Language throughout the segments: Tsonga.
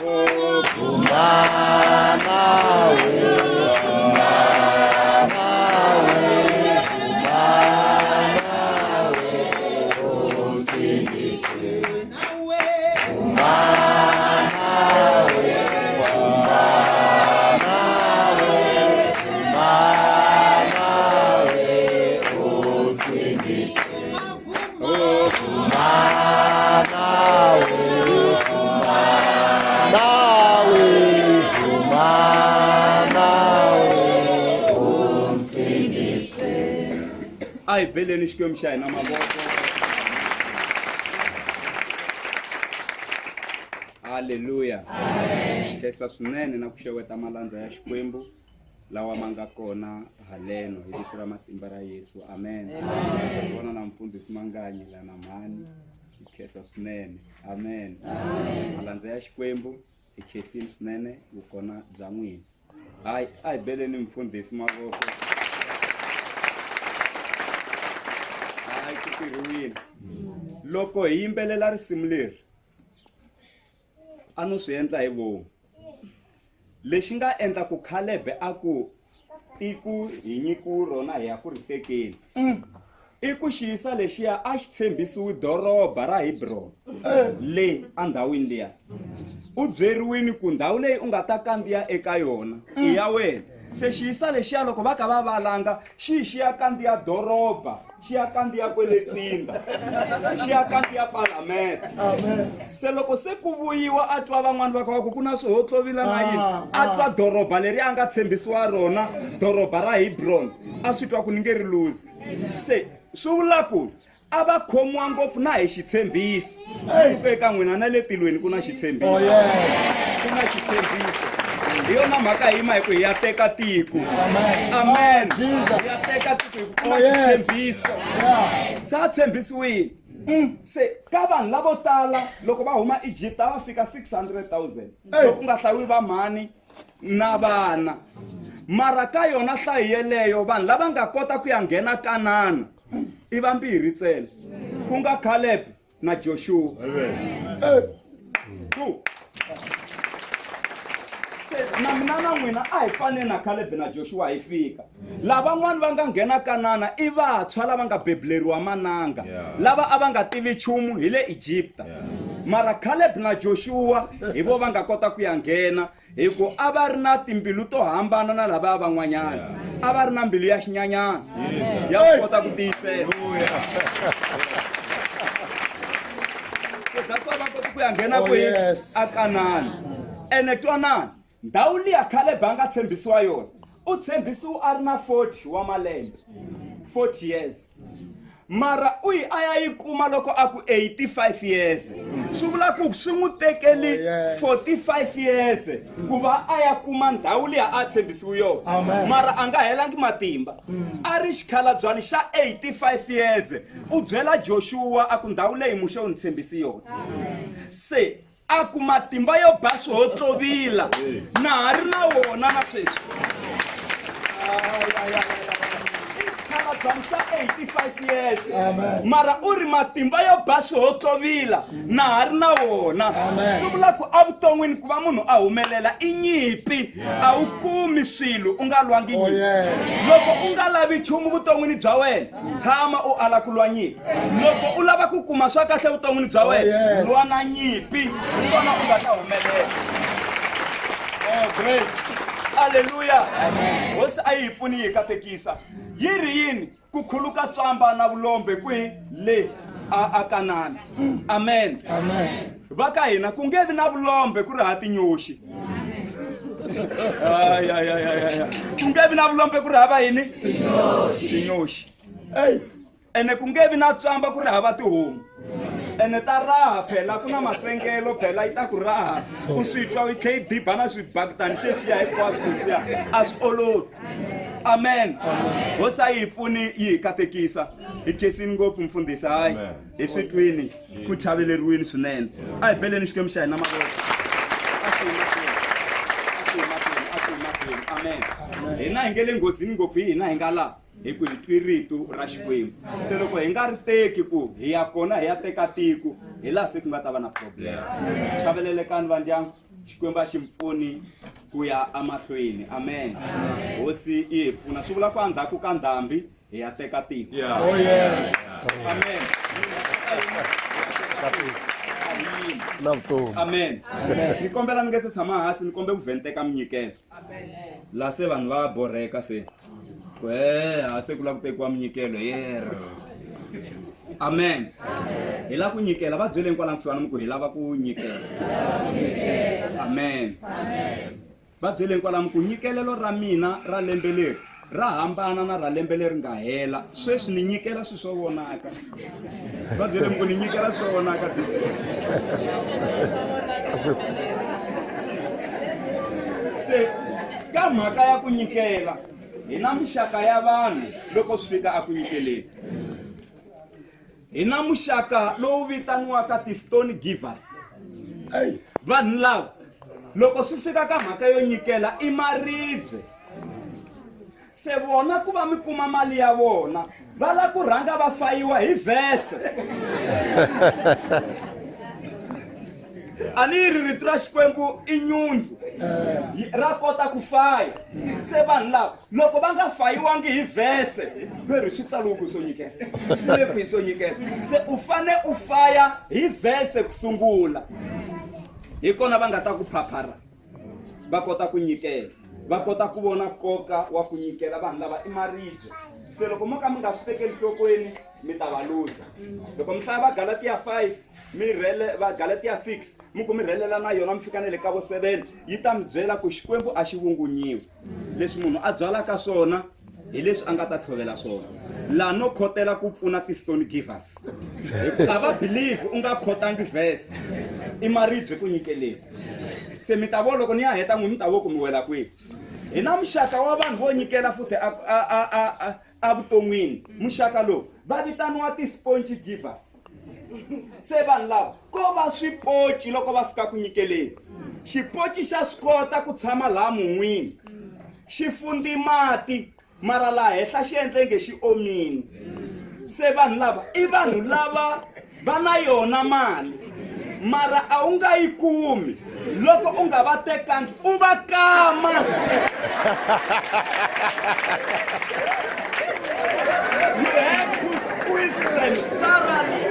Vuma nawe, vuma nawe, vuma nawe, umsindisi. Vuma nawe, vuma nawe, vuma nawe, umsindisi. Vuma nawe, vuma nawe, vuma nawe, umsindisi. A hi beleni Xikwembu xa hina mavoko. Haleluya. Khensa swinene na ku xeweta malandza ya Xikwembu. Lawa ma nga kona haleno hi vito ra matimba ra Yesu. Amen. Vona na mfundhisi Manganyi la na mhani. Hi khensa swinene. Amen. Malandza ya Xikwembu hi khensini swinene vukona bya n'wina. Hayi a hi beleni mfundhisi mavoko. Hayi ku tirhiwile. Loko hi yimbelela risimu leri a no swi endla hi vomu. Lexi nga endla ku Caleb a ku tiko hi nyikiwe rona hi ya ku ri tekeni i ku xiyisa lexiya a xi tshembisiwi doroba ra Hebron le endhawini liya u byeriwini ku ndhawu leyi u nga ta kandziya eka yona i ya wena se xiyisa lexiya loko va ka va valanga xi xi ya kandziya doroba xi ya kandziya kwele tsinda xi ya kandziya palamende se loko se ku vuyiwa a twa van'wani va ka va ku ku na swihotlovila na yini ah, a twa ah. doroba leri a nga tshembisiwa rona doroba ra hebron a swi twa ku ni nge ri luzi se swi vula ku a va khomiwa ngopfu na hi xitshembiso ku eka n'wina na le tilweni ku na xitshembiso oh, ku na xitshembiso hi yona mhaka hi yima hi ku hi ya teka tiko amen hi ya teka tiko hi ku ku na oh, xitshembiso se a tshembisiwile mm. se ka vanhu lavo tala loko va huma Egypt a va fika 600 000 loko ku nga hlayiwi va mhani na vana mara ka yona nhlayo yeleyo vanhu lava nga kota ku ya nghena Kanana i vambirhi ntsena ku nga Caleb na Joshua Two. Se na mina na n'wina a hi faneni na Caleb na Joshua hi fika lavan'wani va nga nghena Kanana i vantshwa lava nga bebuleriwa mananga lava a va nga tivi nchumu hi le Egipta mara Caleb na Joshua hi vo va nga kota ku ya nghena hi ku a va ri na timbilu to hambana na lavaya van'wanyana a va ri na mbilu ya xinyanyana ya ku kota ku tiyisela that's why va kota ku ya nghena Oh, kwihi yes. a Kanana ene twanani ndhawu liya Caleb a nga tshembisiwa yona u tshembisiwe a ri na 40 wa malembe 40 years mara u yi a ya yi kuma loko a ku 85 years swi vula ku swi n'wi tekeli Oh, yes. 45 years ku va a ya kuma ndhawu liya a tshembisiwe yona Amen. mara a nga helangi matimba a ri xikhalabyani xa 85 years u byela Joshua a ku ndhawu leyi Muxe u ni tshembisi yona se A ku matimba yo ba swihotlovila na ha ri na wona na sweswi. I xikhalabyanyi xa 85 years mara u ri matimba yo ba swihotlovila na ha ri na wona. Swi vula ku evuton'wini ku va munhu a humelela i nyimpi, a wu kumi swilo u nga lwangi Oh, nyimpi. yes. Loko u nga lavi nchumu vuton'wini bya wena tshama u ala ku lwa nyimpi loko u lava ku kuma swa kahle vuton'wini bya wena oh, yes. lwa na nyimpi hi kona u nga ta humelela oh, great aleluya hosi a yi hi pfuni yi hi katekisa yi ri yini ku khuluka tswamba na vulombe kwihi le a a kanana amen amen va ka hina ku nge vi na vulombe ku ri ha tinyoxi Ay, ay, ay, ay, ay. ku nge vi na vulombe ku ri hava yini tinyoxi Ey, ene ku nge vi na tswamba ku ri hava tihomu ene ta raha phela ku na masengelo phela yi ta ku raha u swi twa yi tlhe yi diba na swibakitani xexiya hinkwaswo leswiya a swi olovi amen hosi a yi hi pfuni yi hi katekisa hi khensini ngopfu mfundhisi hayi hi swi twini ku chaveleriwini swinene a hi beleni xikwembu xa hina mavoko A swi yi mahlweni. A swi yi mahlweni. A swi yi mahlweni. Amen hina hi nge le nghozini ngopfu hi hina hi nga laha hi ku hi twi rito ra xikwembu se loko hi nga ri teki ku hi ya kona hi ya teka tiko hi laha se ku nga ta va na problem chavelelekani va ndyangu. Xikwembu a xi mi pfuni ku ya emahlweni. Amen. Hosi yi hi pfuna. Swi vula ku endzhaku ka ndhambi hi ya teka tiko. Oh yes. Amen. Na vutomi. Amen. Ni kombela mi nge se tshama hansi ni kombe ku vhenteka minyikelo. La se vanhu va borheka se. Ku he ha se ku lava ku tekiwa minyikelo yer. Amen. Hi lava ku nyikela va byeleni kwala kusuhani mi ku hi lava ku nyikela. Amen. Va byeleni kwala mi ku nyikelelo ra mina ra lembe leri ra hambana na ra lembe leri nga hela. Sweswi ni nyikela swilo swo vonaka. Va byele mi ku ni nyikela swo vonaka this year. Se ka mhaka ya ku nyikela hi na mixaka ya vanhu loko swi fika a ku nyikeleni. Hi na muxaka lowu vitaniwaka ti-stone givers. Vanhu lava loko swi fika ka mhaka yo nyikela i maribye. Se vona ku va mi kuma mali ya vona va lava ku rhanga va fayiwa hi vhese. A ni ri rito ra Xikwembu i nyundzu ra kota ku faya. Se vanhu lava loko va nga fayiwangi hi vhese ve ri swi tsariwe kwihi swo nyikela swi le kwihi swo nyikela se u fane u faya hi vhese ku sungula hi kona va nga ta ku phaphara va kota ku nyikela va kota ku vona nkoka wa ku nyikela vanhu lava i maribye se loko mo ka mi nga swi tekeli nhlokweni mi ta va luza loko mi hlaya va galatiya 5 mi rhele va galatiya 6 mi ku mi rhelela na yona mi fika na le ka vo 7 yi ta mi byela ku xikwembu a xi vungunyiwi leswi munhu a byalaka swona hi leswi a nga ta tshovela swona laha no khotela ku pfuna ti-stone givers a va believe u nga khotangi verse i maribye ku nyikeleni se mi ta vo loko ni ya heta n'wi mi ta vo ku mi wela kwihi hi na muxaka wa vanhu vo nyikela futhi evuton'wini muxaka lowu va vitaniwa ti-sponge givers se vanhu lava ko va swipoci loko va fika ku nyikeleni xipoci xa swi kota ku tshama laha mun'wini xi fundi mati mara laha henhla xi endle nge xi omini se vanhu lava i vanhu lava va na yona mali mara a wu nga yi kumi loko u nga va tekangi u va kama you have to squeeze them thoroughly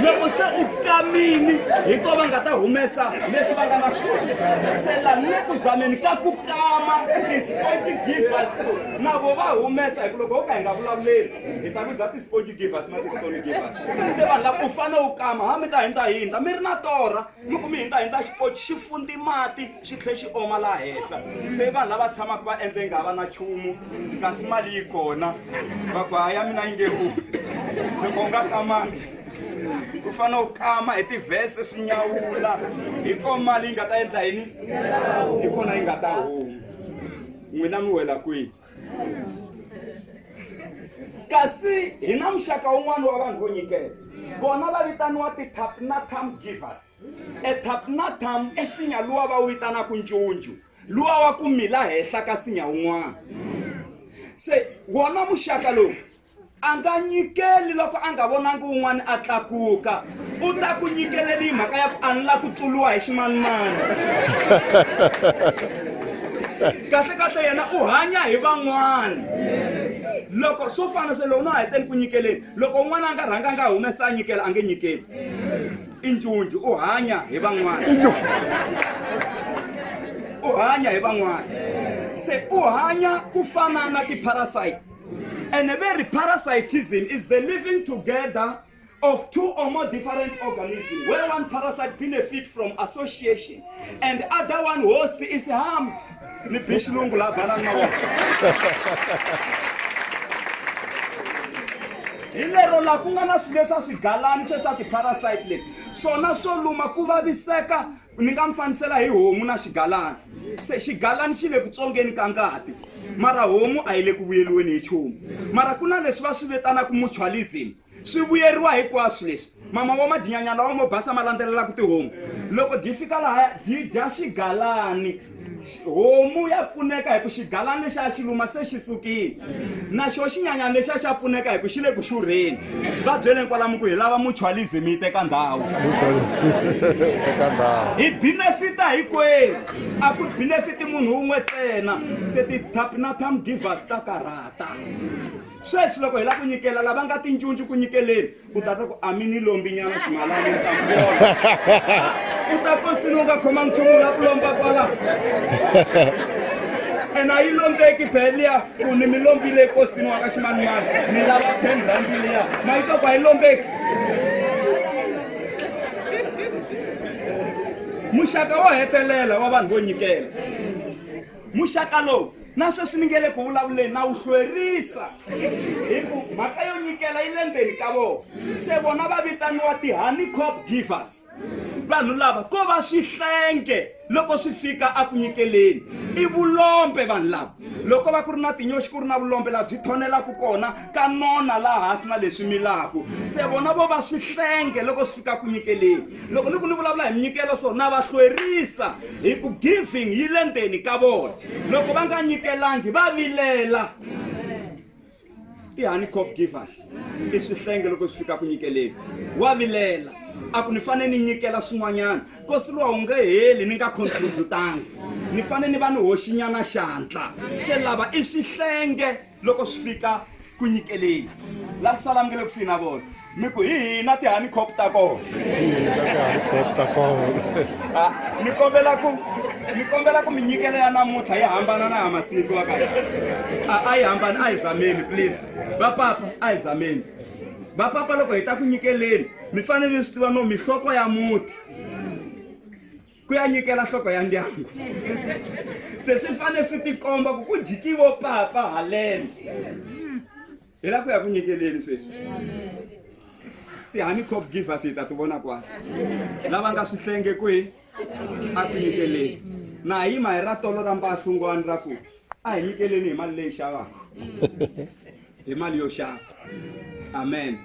loko se u kamini hi ko va nga ta humesa leswi va nga na swona se la ni le ku zameni ka ku kama ti-sponge givers na vo va humesa hi ku loko ho ka hi nga vulavuleli hi ta luza ti-sponge givers na ti-stone givers se vanhu lava u fanele u kama ha mi ta hindza hindza mi ri na torha mi ku mi hindza hindza xipoci xi fundi mati xi tlhe xi oma laha henhla se vanhu lava tshamaka va endle nga va na nchumu kasi mali yi kona va ku haya mina yi nge humi loko u nga kamangi u fanele u kama hi tivhese swi nyawula hi ko mali yi nga ta endla yini hi kona yi nga ta huma n'wina mi wela kwihi kasi hi na muxaka wun'wana wa vanhu vo nyikela vona va vitaniwa ti-tapnatam givers e tapnatam i sinya luwa va wu vitanaka ncuncu luwa wa ku mila henhla ka sinya wun'wana se wona muxaka lowu a nga nyikeli loko a nga vonangi wun'wana a tlakuka u ta ku nyikeleli hi mhaka ya ku a ni la ku tluriwa hi ximanimani kahle kahle yena u hanya hi van'wana loko swo fana se loko no heteni ku nyikeleni loko un'wana a nga rhanga a nga humesa a nyikela a nge nyikeli i ncuncu u hanya hi van'wana u hanya hi van'wana se u hanya ku fana na ti-parasite And the very parasitism is the living together of two or more different organisms where one parasite benefit from association and the other one host is harmed. Ni bi xilungu la bana na wona. Hi lero la ku nga na swilo leswa swigalani sweswa ti-parasite leti swona swo luma ku vaviseka ni nga mi fanisela hi homu na xigalani se xigalani xi le ku tswongeni ka ngati mara homu a yi le ku vuyeliweni hi nchumu mara ku na leswi va swi vitanaka mutualism swi vuyeriwa hinkwaswo leswi mama wa madinyanya lawa mo basa ma landzelelaka tihomu loko dyi fika lahaya dyi dya xigalani Homu ya pfuneka hi ku xigalani lexi a xi luma se xi sukile. Na xo xinyanyana lexi a xa pfuneka hi ku xi le ku xurheni. Va byeleni kwalamu ku hi lava mutualism yi teka ndhawu. Teka ndhawu. Hi benefita hinkwerhu. A ku benefiti munhu wun'we ntsena. Se ti-tapnatam givers ta karhata. Sweswi loko hi lava ku nyikela lava nga tinjunju ku nyikeleni, u ta twa ku a mi ni lombi nyana ximalani ni ta mi vona. U ta kosini u nga khoma nchumu u lava ku lomba kwala. Ene a yi lombeki phela liya ku ni mi lombile ekosini wa ka ximanimani ni lava 10 rand liya. Ma yi twa ku a yi lombeki. Muxaka wo hetelela wa vanhu vo nyikela. Muxaka lowu na sweswi ni nge le ku vulavuleni na wu hlwerisa hi ku mhaka yo nyikela yi le ndzeni ka vona. Se vona va vitaniwa ti-honeycomb givers. Vanhu lava ko va swihlenge loko swi fika a ku nyikeleni. I vulombe vanhu lava. Loko va ku ri na tinyoxi ku ri na vulombe laha byi thonelaka kona ka nona laha hansi na leswi milaka. Se vona vo va swihlenge loko swi fika ku nyikeleni. Loko ni ku ni vulavula hi minyikelo so na va hlwerisa hi ku giving yi le ndzeni ka vona. Loko va nga nyikelangi va vilela. Ti-honeycomb givers i swihlenge loko swi fika ku nyikeleni. Wa vilela a ku ni fanele ni nyikela swin'wanyana nkosi luwa wu nge heli ni nga contributanga, ni fanele ni va ni hoxinyana xandla. Se lava i swihlenge loko swi fika ku nyikeleni. La ku sala mi nge le kusuhi na vona mi ku hi hina ti-honeycomb ta kona. Ti-honeycomb ta kona. Ah, ni kombela ku minyikelo ya namuntlha yi hambana na ya masiku wa ka hina. A yi hambani, a hi zameni please. Va papa a hi zameni. Va papa loko hi ta ku nyikeleni mi fanele mi swi tiva no mihloko ya muti ku ya nyikela nhloko ya ndyangu. Se swi fanele swi tikomba ku ku jikiwo papa haleni. Hi la ku ya ku nyikeleni sweswi. Ti-honeycomb givers hi ta ti vona kwala. Lava nga swihlenge kwihi a ku nyikeleni. Na ha yima hi ra tolo ra mbahlungwani ra ku a hi nyikeleni hi mali leyi xavaka. Hi mali yo xava. Amen.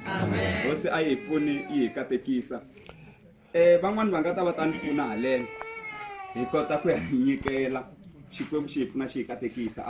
Hosi a yi hi pfuni yi hi katekisa. Van'wani va nga ta va ta ni pfuna haleno hi kota ku ya nyikela. Xikwembu xi hi pfuna xi hi katekisa.